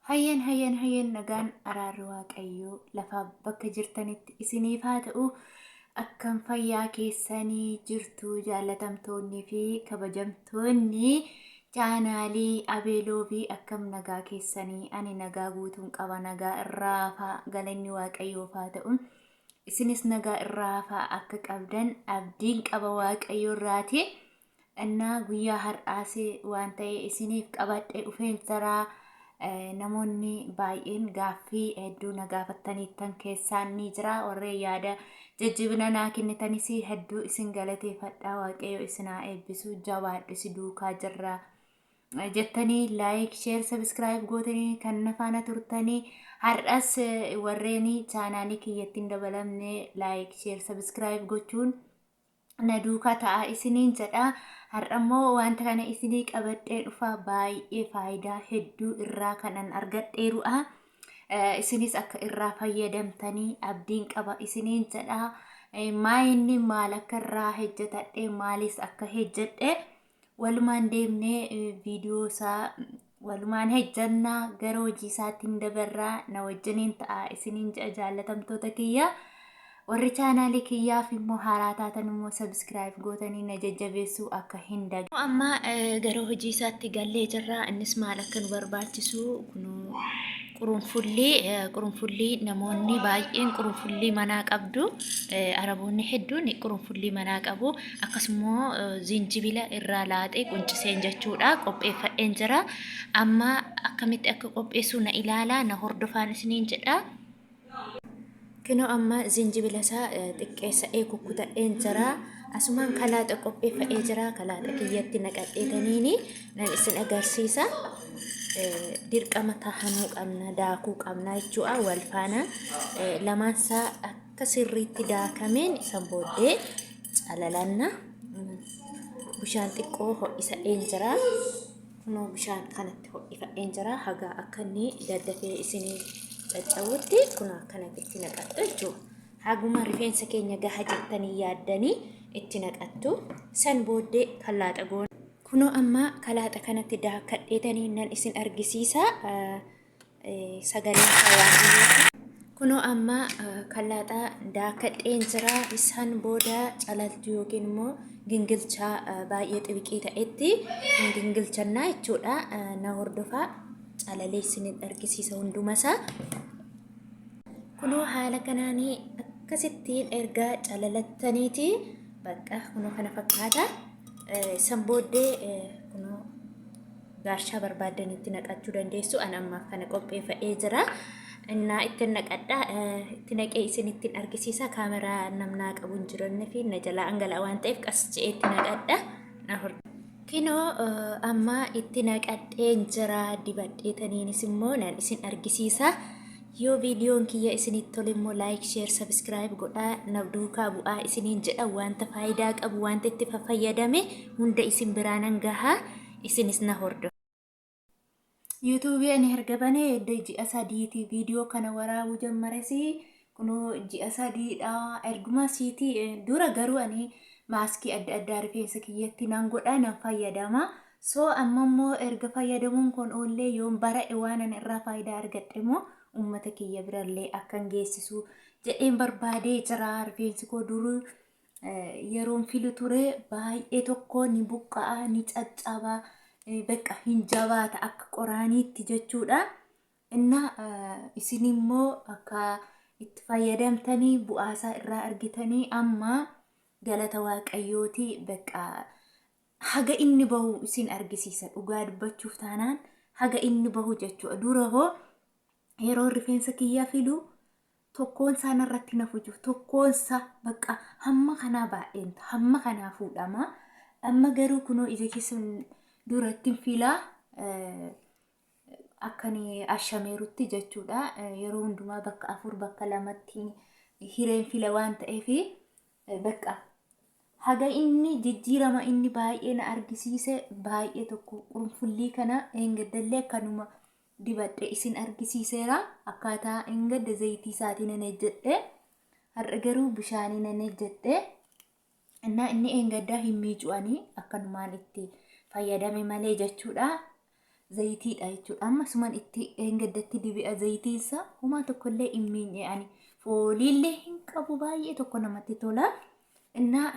Hayyan hayyan hayyan, nagaan araarri Waaqayyoo lafa bakka jirtanitti isiniif haa ta'u. Akkam fayyaa keessanii jirtu, jaallatamtoonnii fi kabajamtoonni chaanaalii Abeeloo fi? Akkam nagaa keessanii? Ani nagaa guutuun qaba, nagaa irraa faa, galanni Waaqayyoof haa ta'u. Isinis nagaa irraa faa akka qabdan abdiin qaba Waaqayyoo irraati. Innaa guyyaa har'aas waan ta'e isiniif qabadhe dhufeen jira. Namoonni baay'een gaaffii hedduu na gaafattaniittan keessaan ni jira. Warreen yaada jajjabina naa kennitanis hedduu isin galateeffadha. Waaqayyo isin haa eebbisu. Jabaadhu, si duukaa jirra jettanii like, share, subscribe gootanii kan na faana turtanii, har'as warreen chaanaalii kiyyatti hin dabalamne like, share, subscribe gochuun na duukaa ta'a isiniin jedha. Har'ammoo wanta kana isinii qabadhee dhufa, baay'ee faayidaa hedduu irraa kanan argadheerudha. Isinis akka irraa fayyadamtanii abdiin qaba isiniin jedha. Maayinni maal akka irraa hojjetadhe, maalis akka hojjedhe walumaan deemnee viidiyoo isaa walumaan hojjannaa, gara hojii isaatti hin dabarraa, na wajjiniin ta'a isiniin jedha jaallatamtoota kiyya. Warri chaanaalii kiyyaaf immoo haaraa taatan immoo subscribe gootanii na jajjabeessuu akka hin daganne. Amma gara hojii isaatti gallee jirra. Innis maal akka nu barbaachisu kunuu qurunfullii. Qurunfullii namoonni baay'een qurunfullii manaa qabdu. Araboonni hedduun qurunfullii manaa qabu. Akkasuma zinjibila irraa laaxee qunciseen jechuudha. Qopheeffadheen jira. Amma akkamitti akka qopheessu na ilaalaa, na hordofaan isiniin jedha. Kinoo amma zinjibila isaa xiqqeessa'ee kukkutadheen jira. Asumaan kalaaxa qopheeffadhee jira. Kalaaxa kiyyatti naqadheetaniini nan isin agarsiisa. Dirqama tahanuu qabna, daakuu qabna jechuudha wal faana. Lamaan isaa akka sirriitti daakameen isan booddee calalanna. Bishaan xiqqoo ho'isadheen jira. Kunoo bishaan kanatti ho'ifadheen jira. Hagaa akka inni daddafee isinii caccabutti kunoo akkanatti itti naqattu jechuudha. Haguma rifeensa keenya gaha jettanii yaaddanii itti naqattu. San booddee kalaaxa goona. Kunoo amma kalaaxa kanatti daakadheetanii nan isin argisiisa. Sagaleen isaa waan dhiyyeessu. Kunoo amma kalaaxa daakadheen jira. Isaan booda calaltuu yookiin immoo gingilchaa baay'ee xibiqii ta'etti gingilchannaa jechuudha. Na hordofaa, calalee isin argisiisa hundumasaa. Kunoo haala kanaan akkasittiin erga calalattaniiti bakka kunoo kana fakkaata. San booddee kunoo gaarshaa barbaaddanitti naqachuu dandeessu. Ani ammaaf kana qopheeffadhee jira. Innaa itti naqadha. Itti naqee isinittiin argisiisa. Kaameraa namnaa qabu hin jiranne fi na jalaa angalaa waan ta'eef qas je'ee itti naqadha. Na hordofa. Kinoo amma itti naqadheen jira, dibadheetaniinis immoo nan isin argisiisa. Yoo viidiyoon kiyya isinitti tole immoo like, share, subscribe godhaa na duukaa bu'aa isiniin jedha. Wanta faayidaa qabu, wanta itti fayyadame hunda isin biraa nan gaha. Isinis na hordofa. Yuutuubii ani erga banee edda ji'a 3ti. Viidiyoo kana waraabuu jammares kunoo ji'a 3dha. Erguma siitii dura garuu ani maaskii adda addaa rifeensa kiyyatti nan godha, nan fayyadama. So amma immoo erga fayyadamuun kun oollee yoon bara'e, waan ani irraa faayidaa argadhe immoo uummata kiyya birallee akkan geessisu jedheen barbaadee jira. Rifeensi koo duruu yeroon filu ture baay'ee tokko ni buqqa'a, ni caccaba, bakka hin jabaata akka qoraaniitti jechuudha. Inna isin immoo akka itti fayyadamtanii bu'aasaa irraa argitanii amma galata Waaqayyooti, bakka haga inni bahu isin argisiisa. Dhugaa dubbachuuf taanaan haga inni bahu jechuudha. Dura hoo yeroo rifeensa kiyya filu tokkoon isaa narratti nafu jiru, tokkoon isaa bakka hamma kanaa baay'een hamma kanaa fuudhama. Amma garuu kunoo ija keessan duratti filaa akkani ashameerutti jechuudha. Yeroo hundumaa bakka afur, bakka lamatti hireen fila waan ta'eef, bakka haga inni jijjiirama inni baay'ee na argisiise baay'ee tokko. Qurunfullii kana eengaddallee akkanuma dibadhe isin argisiiseera. Akkaataa engadda zayitii isaatii nan ejjedhe, har'a garuu bishaanii nan ejjedhe. Innaa inni engaddaa hin miicu'anii akkanumaan itti fayyadame malee jechuudha. Zayitiidha jechuudha. Amma suman itti gaddatti dibi'a zayitiinsa homaa tokkollee hin miinye ani. Fooliillee hin qabu baay'ee tokko namatti tola. Innaa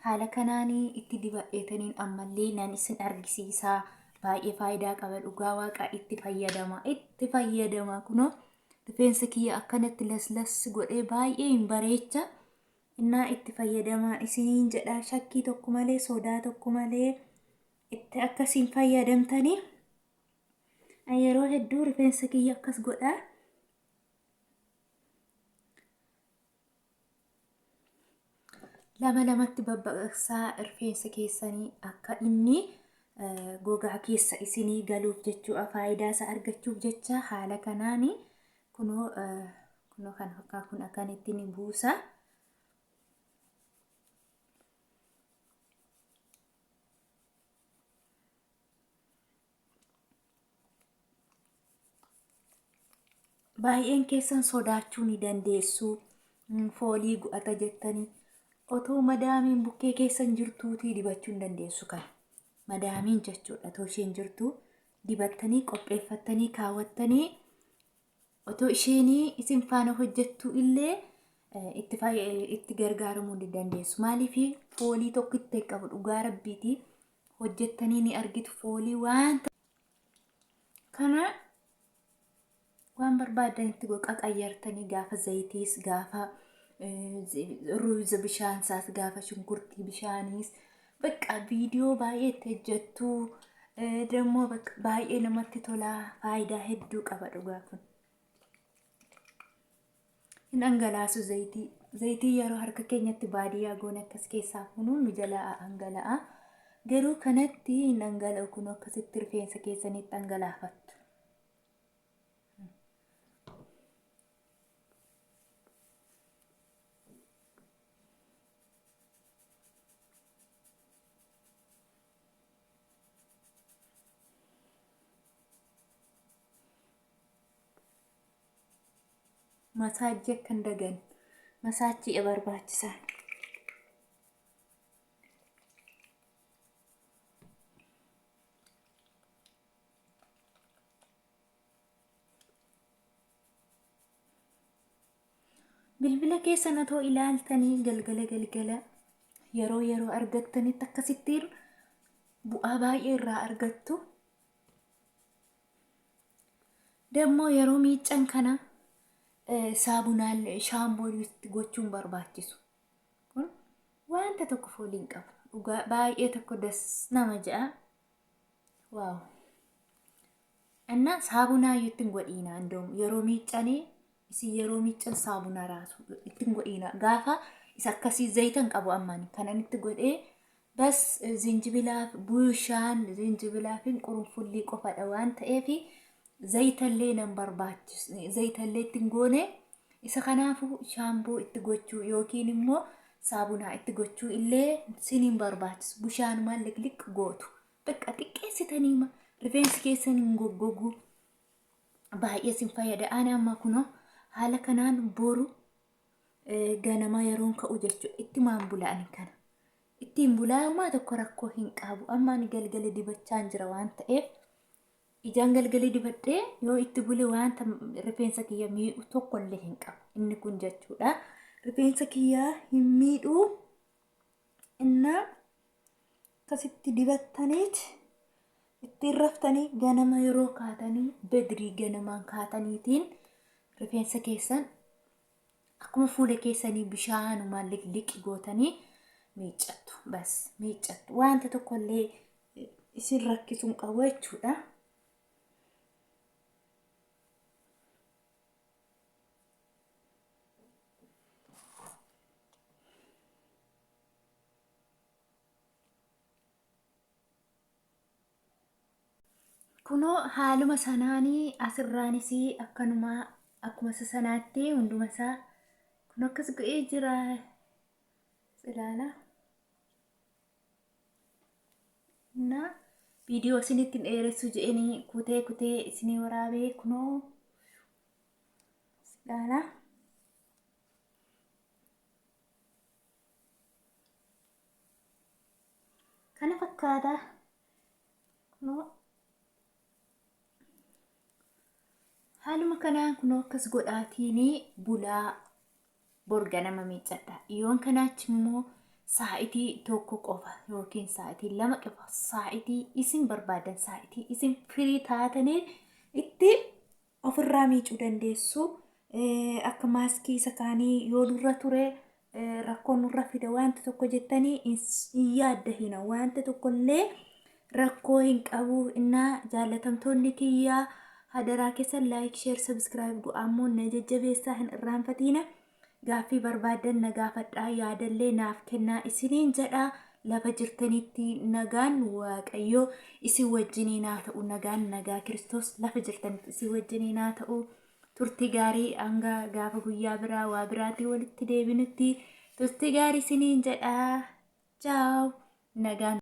haala kanaanii itti dibadheetaniin ammallee nan isin argisiisaa. Baay'ee faayidaa qaba dhugaa waaqaa itti fayyadama. Itti fayyadama kunoo rifeensa kiyya akkanatti laslas godhee baay'ee hin bareecha. Innaa itti fayyadamaa isiniin jedha shakkii tokko malee sodaa tokko malee itti akkasiin fayyadamtanii yeroo hedduu rifeensa kiyya akkas godha. Lama lamatti babbaqaqsaa rifeensa keessanii akka inni gogaa keessa isinii galuuf jechuudha. Faayidaa isaa argachuuf jecha haala kanaan kunoo kunoo kan fakkaa kun akkanatti ni buusa. Baay'een keessan sodaachuu ni dandeessu. Foolii gu'ata jettanii otoo madaamiin bukkee keessan jirtuutii dibachuu hin dandeessu kana. Madaamiin jechuudha otoo isheen jirtu dibattanii qopheeffattanii kaawwattanii otoo isheen isin faana hojjettu illee itti gargaaramuu ni dandeessu. Maaliif foolii tokko itti hin qabu dhugaa rabbiiti hojjettanii ni argitu foolii waan kana waan barbaadanitti qaqayyartanii gaafa zayitiis gaafa ruuza bishaansaas gaafa shunkurtii bishaaniis bakka viidiyoo baay'ee itti hojjettu dammoo baay'ee namatti tolaa faayidaa hedduu qaba dhugaa kun. Hin dhangalaasu zayitii. Zayitii yeroo harka keenyatti baadiyyaa goone akkas keessaa funuun nu jalaa dhangala'a. Garuu kanatti hin dhangala'u kun akkasitti rifeensa keessanitti dhangalaafattu. Masaajii akka hin dagan masaajii barbaachisaa. Bilbila keessan otoo ilaaltanii galgala galgala yeroo yeroo argattanitti akkasittiin bu'aa baay'ee irraa argattu. Dammoo yeroo miiccan kana saabunaallee shaamboo itti gochuun barbaachisu. Kun wanta tokko foolii hin qabu. Dhugaa baay'ee tokko das nama jedha. Waaw. Innaa saabunaa iyyuu ittiin godhiina indoom yeroo miiccanii isin yeroo miiccan saabunaa raasu ittiin godhiina gaafa isa akkasii zayita hin qabu ammaan kanan itti godhee bas zinjibilaa bushaan zinjibilaa fi qurunfullii qofadha waan ta'eef zayitallee nan barbaachisu zayitallee ittiin goone isa kanaafuu shaamboo itti gochuu yookiin immoo saabunaa itti gochuu illee siniin barbaachisu bushaanumaan liqliq gootu. Bakka xiqqeessitanii rifeensi keessan hin goggogu baay'ee sin fayyada. Ani amma kunoo haala kanaan boru ganama yeroon ka'u jechuudha. Ittumaan bula ani kana. Ittiin bulaa homaa tokko rakkoo hin qabu. Amma ani galgala dibachaan jira waan ta'eef ijaan galgala dibadhee yoo itti bule wanta rifeensa kiyya miidhu tokkollee hin qabu. Inni kun jechuudha. Rifeensa kiyya hin miidhu. Innaa akkasitti dibattaniit ittiin raftanii ganama yeroo kaatanii bedrii ganamaan kaataniitiin rifeensa keessan akkuma fuula keessanii bishaanumaan liqliqi gootanii miiccattu. Bas miiccattu. Wanta tokkollee isin rakkisuu hin qabu jechuudha. Kunoo haaluma sanaanii asirraanis akkanuma akkuma isa sanaatti hunduma isaa kun akkas godhee jira. Ilaala. Na viidiyoo isinitti hin dheeressu jedhanii kutee kutee isinii waraabee kunoo ilaala. Kana fakkaata. Kunoo Haaluma kanaan kunoo akkas godhaatiin bulaa bor ganama miiccadha. Yoon kanaachi immoo saa'itii 1 qofa yookiin saa'itii 2 qofa saa'itii isin barbaadan saa'itii isin firii taataniin itti ofirraa miicuu dandeessu. Akka maaskii isa kaanii yoo nurra ture rakkoo nurra fida wanta tokko jettanii hin yaaddahina wanta tokkollee rakkoo hin qabu. Innaa jaalatamtoonni kiyyaa hadaraa keessan like share subscribe godhaa immoo na jajjabeessaa hin irraanfatiina. Gaaffii barbaaddan na gaafadhaa yaadallee naaf kennaa isiniin jedha. Lafa jirtanitti nagaan Waaqayyoo isin wajjiniin haa ta'u. Nagaan nagaa Kiristoos lafa jirtanitti isin wajjiniin haa ta'u. Turtii gaarii hanga gaafa guyyaa biraa waa biraatiin walitti deebinutti turtii gaarii isiniin jedha. Chaaw nagaan.